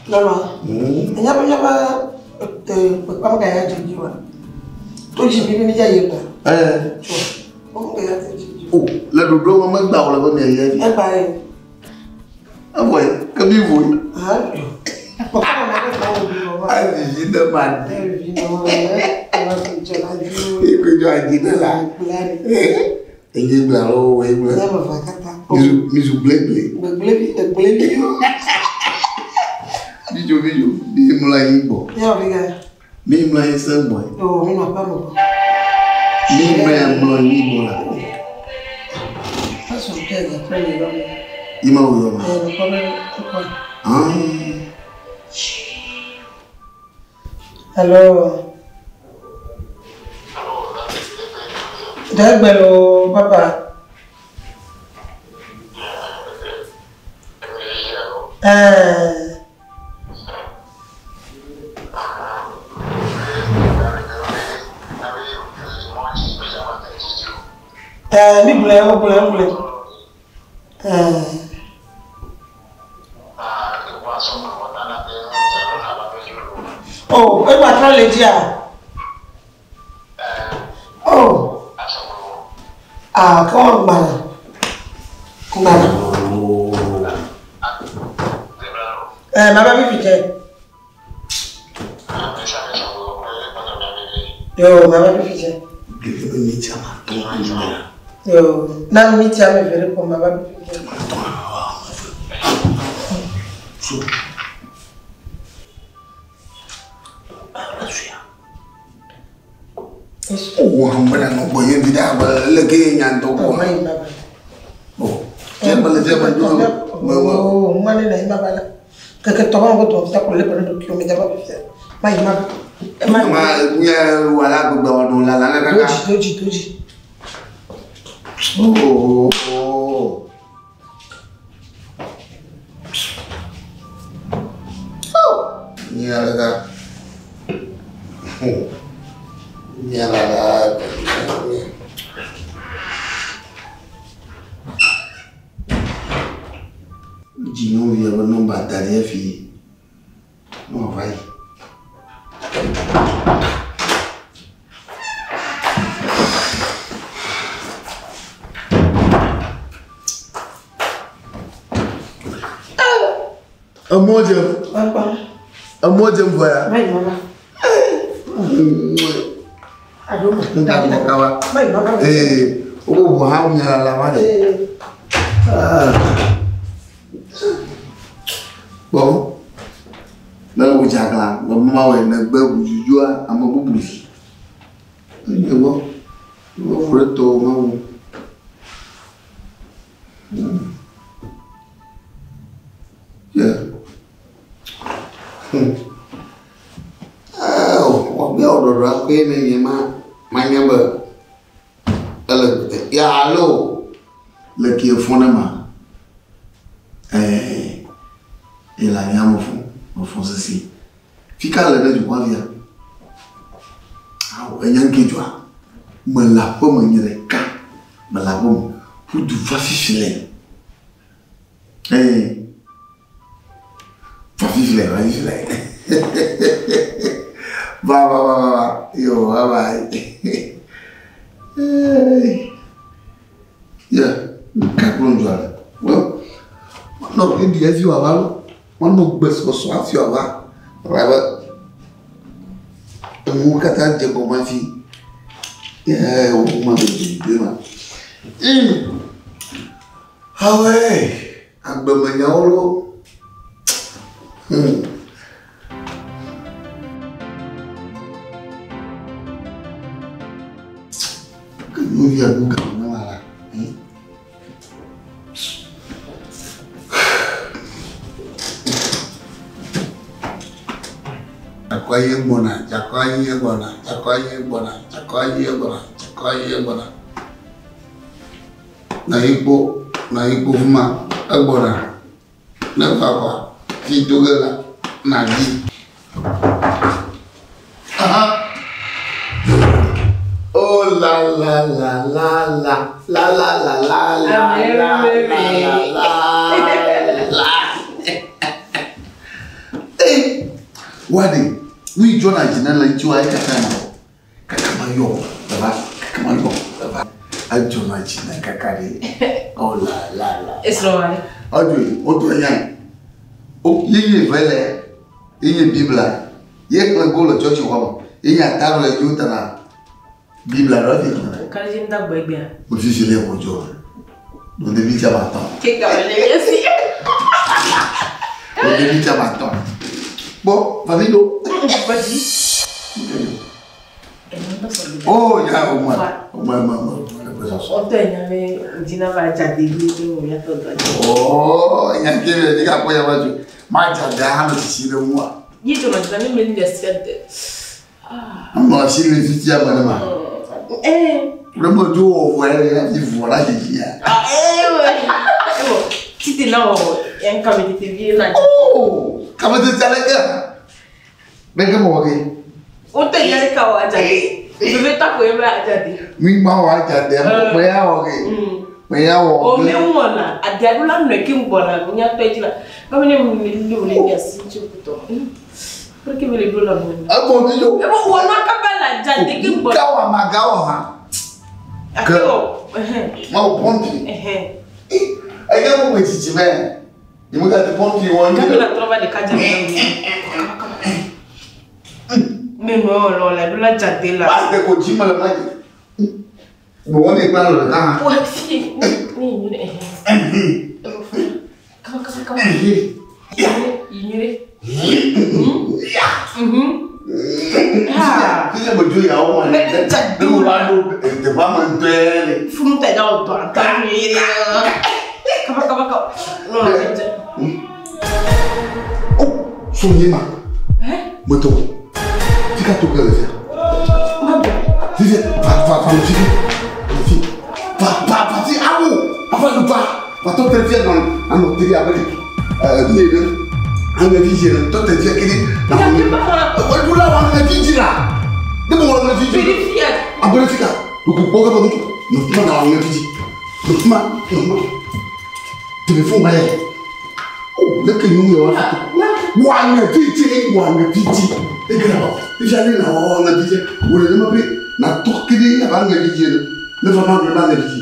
Lɔlɔ. Enya be míaƒe kpekpeame ga ya dze dzi wa. To dzi mi mi dza yi gba. Ɛɛ. Tso. Wo ga ya dze dzi. O le ɖoɖo me megba wòle be miayi evi. Egba ye. Evɔ ye ke mi voe. Ah. Kpɔkpɔ ma ɖe gba wo bi wɔ. Avivi ne ma ɖe. Evi na wo ye. Eva ke dze la dzi. Eke dzɔ adzi ne la. Gblea ɖe. Enye gblea alo woe gblea. Ne me va kata. Mizu mizu gblegble. Gbegble vi gbegble vi. Midzo midzo mi mlɔ anyi gbɔ. Míawɔ fi ka. Mi mlɔ anyi sẽ gbɔe. O mi nɔ aƒe me gbɔ. Mi mlɔ mlɔ anyi gbɔ la. Asu ke ga trɔ le yɔ me. Yi ma wo yɔ ma. Ɛ kpɔ be ekɔ. Ah. Hello. Dagbe lo papa. Eh. Eh, mi gblɔe, wo gblɔe, wo gblɔe. Eh. Oh, egba trɔ le dzia? Oh. Ah, ke wɔn gbana. Gbana. Eh, ma ba fifi dze. Yo, ma ba fifi dze. Gege be mi tsa ma tɔn anyi me. Yo, na mi tsa mi vere ko ma ba fifi dze. Ma tɔn awa ma fe. So. Wo hã mele nɔ gbɔ ye vi ɖe abe leke ye nya ŋutɔ kpɔ. Ma yi ma ba. O, fia mele fia me dzo me me. Oh, ma ne na yi ma ba la. Keke tɔ ba ko tɔ fia ko le ko ne do kio mi da ba fia. Ma yi ma ba. Ma Ma nye wala gbegbe wɔ nɔ lala kaka. doji doji doji. Oh. Nyalaga. Nyalaga. Dzinyɔvi ƒe nɔmba da ɖi hafi ne wòava yi. Emɔ dzem. Akpa. Emɔ dzem vɔ ya. Ma yi ma ba. Ado ma. Ŋgakpɔ kaba. Ma yi ma ba. Ee, wobe ʋu hã nyalala va ɖe. Eh. Kpɔ. Ne wò dze aglã, be mawɔe negbe ʋudzudzua ame bubu dzi. Enye gbɔ. Woƒo ɖe tɔwò mawu. Yeah. Wòabia wò ɖɔɖɔ akɔe ne nye ma manya be ele gbete. Ya alo le kie fɔ ne ma. Ɛɛ ele anya me fɔ me fɔ sisi. Fika le ɖe dukɔa via? Awo enya ŋke dzɔa. Mele aƒe me nye ɖeka. Mele aƒe me. Ƒu du va fifi le. Ɛɛ va fifi le va fifi le. Va va va va va. Yo bye bye. Hey. Yeah, kaklo ŋdzɔ le. Well, manɔ ready hafi wòava lo. Manɔ gbesɔsɔ hafi wòava. Elabe enuwo katã dze gɔme hafi. Yeah, wo ma be ma. Awɔe, agbemenyawo lo. Ke nyɔnuvi alo game ne ma la. Dzakɔ ye gbɔna, dzakɔ ye gbɔna, dzakɔ ye gbɔna, dzakɔ ye gbɔna, dzakɔ ye gbɔna. Na yi kpo, na yi kpo fima, egbɔna. Ne va kɔa, fi do ge la, na di. Aha. Oh la la la la la la la la la la la la la la. Wade, wi jona jina la nchi wa kaka na. Kaka ma yo, baba, kaka ma yo, baba. A jona jina kaka de. Oh la la la. Esrɔ̃ Ojo, o to nya. O yeye vele. Yeye Biblia. Ye kple go le church wa mo. Ye nya ta le ju ta na. Biblia ro fi na. Kálí ń dàgbọ́ ẹgbẹ́ à. Mo fi ṣe le ko jo. No de bi cha ma ton. Kéka wọlé yẹn sí. No de bi cha ma ton. Bon, vas-y do. Bọ́dí. Ẹ̀yin ń sọ̀rọ̀. Oh, ya, o ma. O ma ma ma. Ọtọ ẹ̀yàn mi òjìnà bá jáde gbé ní òun yàtọ̀ dọ̀jọ́. Oh, nya ke be di ka po ya ba ju. Ma ja da ha no ti le mu a. Yí jọ̀nà jìnnà ní mi ní ẹsẹ̀ dẹ̀. Mo si le fi ti ama na ma. Ẹ Re mo ju wo fo ere ya ti fo la ji ya. ẹ wọ títí náà wọ̀ ẹ̀ ń kàwé tètè bí náà. Oh, ka ma te tale ka. Be ke mo ke. Ó tẹ̀ yẹn ká wọ àjáde. Bèbè tako yẹn bá àjáde. Mi ma wa ja de mo ya wo ke. Mo ya wo. Ome ŋɔna adiaɖo la nɔ ke ŋgbɔna míatɔ edzi la gɔme ne mi li o le mi asi tso kutɔ pour que mi le do la mo. Abo mi jo. Ebo wɔna kaba la dza de ke ŋgbɔna. Ka wa ma ga wa ha. Ake wɔ ɛhɛn Ma wo pompi. ɛhɛn. E ke mo me titi me. Ni mo ka te pompi won Gabi ni. la trɔ va ɖeka dza mi. Mi nɔ lɔ la do la dza de la. Ba te ko ji ma la ma ji. Mo won ni gba lo ka. Wa fi mi mi ɛhɛn. Ebo fún kaba kaba kaba. Yinyere. Ya. Ah. Ti se mo ju ya o ma ni. Ne Ne mo ba do te ba ma ntwe. Funu tɛ da o dɔn a ta mi yere. Kaba kaba kaba. Non non dza. Oh, so ni ma. Hein? Mo to. Ti ka to ke le fia. Ma bɛ. Ti se va va va le fi. Le fi. Va va va ti awo. Afa le va. Va to te fia dans an o tiri abele. Ni de. An me fi je to te fia kiri. Na Ya mo. ke ba ma. Wa du la wa me fi ji la. De mo wa me fi ji. Vérifie. Abele fi ka. Do ko ko ka do. No tuma na wa me fi ji. No tuma, no tuma. Téléphone ba ye. Oh, le ke nyungu ya wa fi. Wa me fi ji, wa me fi ji. E ke na ba. Ifia ne na wa wa me fi ji. Wo le ma pe na to kiri ya ba me fi ji. Ne fa ma me ba me fi ji.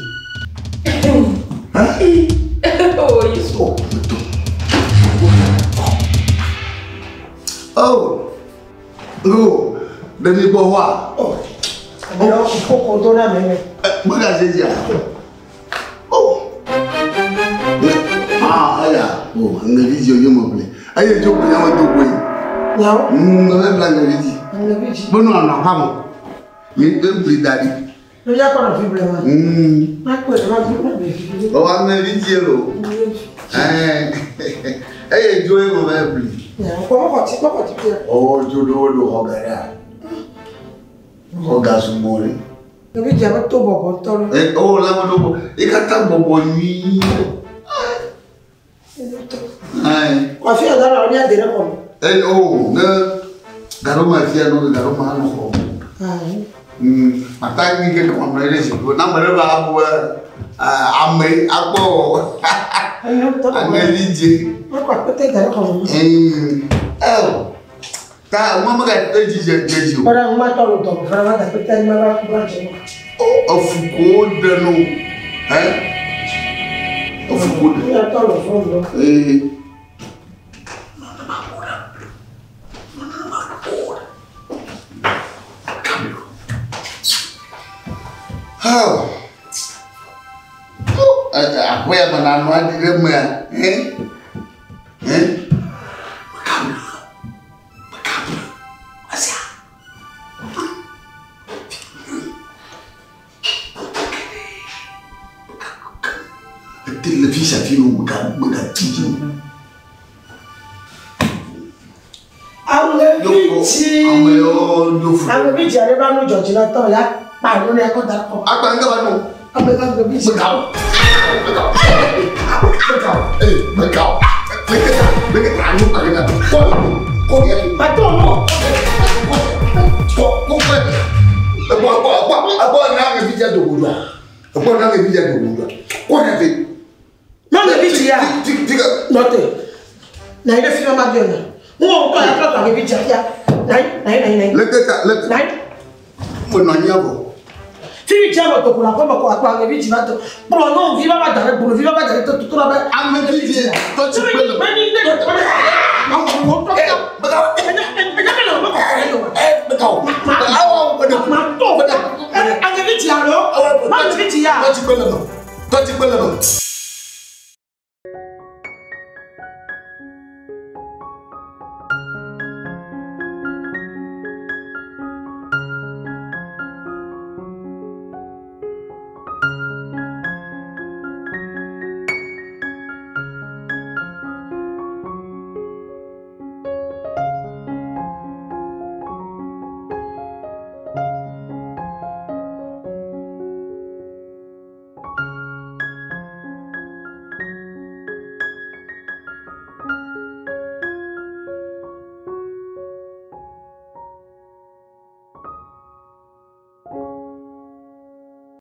Hein? Oh, Yesu. Oh, to. Oh. Ngo, de mi bo wa. Oh. Koko do na mɛ. Mo ka se ji a. Oh. Ah, aya. Oh, me fi ji o yo mo ble. Aye jo ko ya mo to ko yi. Nyawo. Me bla me fi ji. Ŋlɔ bi dzi. Bonu ana pa mo. Mi be bli dadi. Ne ya kɔ nɔ fi ble ma. Ma kɔ ma fi ma bɛ fi. O wa me fi ji lo. Eh. Eye jo e mo be bli. Nyawo kɔ mɔkɔ ti mɔkɔ ti fi. O jo do do ho gara. Ho ga su mo re. Ne bi dzi abe to bɔbɔ tɔ lɔ. Eh, o la mo do bo. E ka ta bobo ni. Eh. Kɔfi yɛ dɔ la o ní ade ne kɔnɔ. Eh, o ne garo ma fia no garo ma no ho. Ayi. Mata ni ke ko mo re si ko na mo re ba bo ame akpo. Ayi tɔ Ame bɔbɔ. li je. Ma kɔ akpɛtɛ da ne kɔnɔ. Eh. Ta mo mo ka te ji je je ji o. Kɔda ŋu ma tɔ lo dɔm fana ma da akpɛtɛ ni ma ba ba jɛ. O ofuko de no. Eh? Ofuko de. Ne tɔ lo fɔlɔ lɔ. Eh. Oh. Akwai mana no adire mu ya. Eh? Eh? Asia. Telefisa fi mo ka mo ka tiji. Ame bi dzi. Ame yo do fu. Ame bi dzi ale ba nu dzɔdzi na tɔ ya kpa nu ne kɔ da kɔ. Agba nga ba no. Ame ame bi dzi. Mo ka. Mo ka. Mo ka. Eh, mo ka. Mo ka. Mo ka nu ka na. Ko ko ye. Ma tɔ mɔ. Ko ko ko. Abo abo abo abo na me bi ja do do. Abo na me bi ja do do. Ko na te. Na ame bi dzi ya. Ti ti ka. Nɔte. Na yi ɖe fi ma ma biɔ na. Ŋwɔ ŋutɔ ya trɔ aŋevi dzi afia. Nayi, nayi, nayi, nayi. Leke ta leke. Nayi. Menɔ anyi avɔ. Fifi dzi ame toko le aƒeme ko akplɔ aŋevi dzi va to. Kplɔ nyɔnuvi va va da ɖe gbolovi va va da ɖe to toto la be. Amevi dzi tɔtsi kpe le. Menyi ne ɖe tɔ ɖe. Aŋevi dzi alo? Aŋevi dzi ya. Tɔtsi kpe le me. Tɔtsi kpe le me.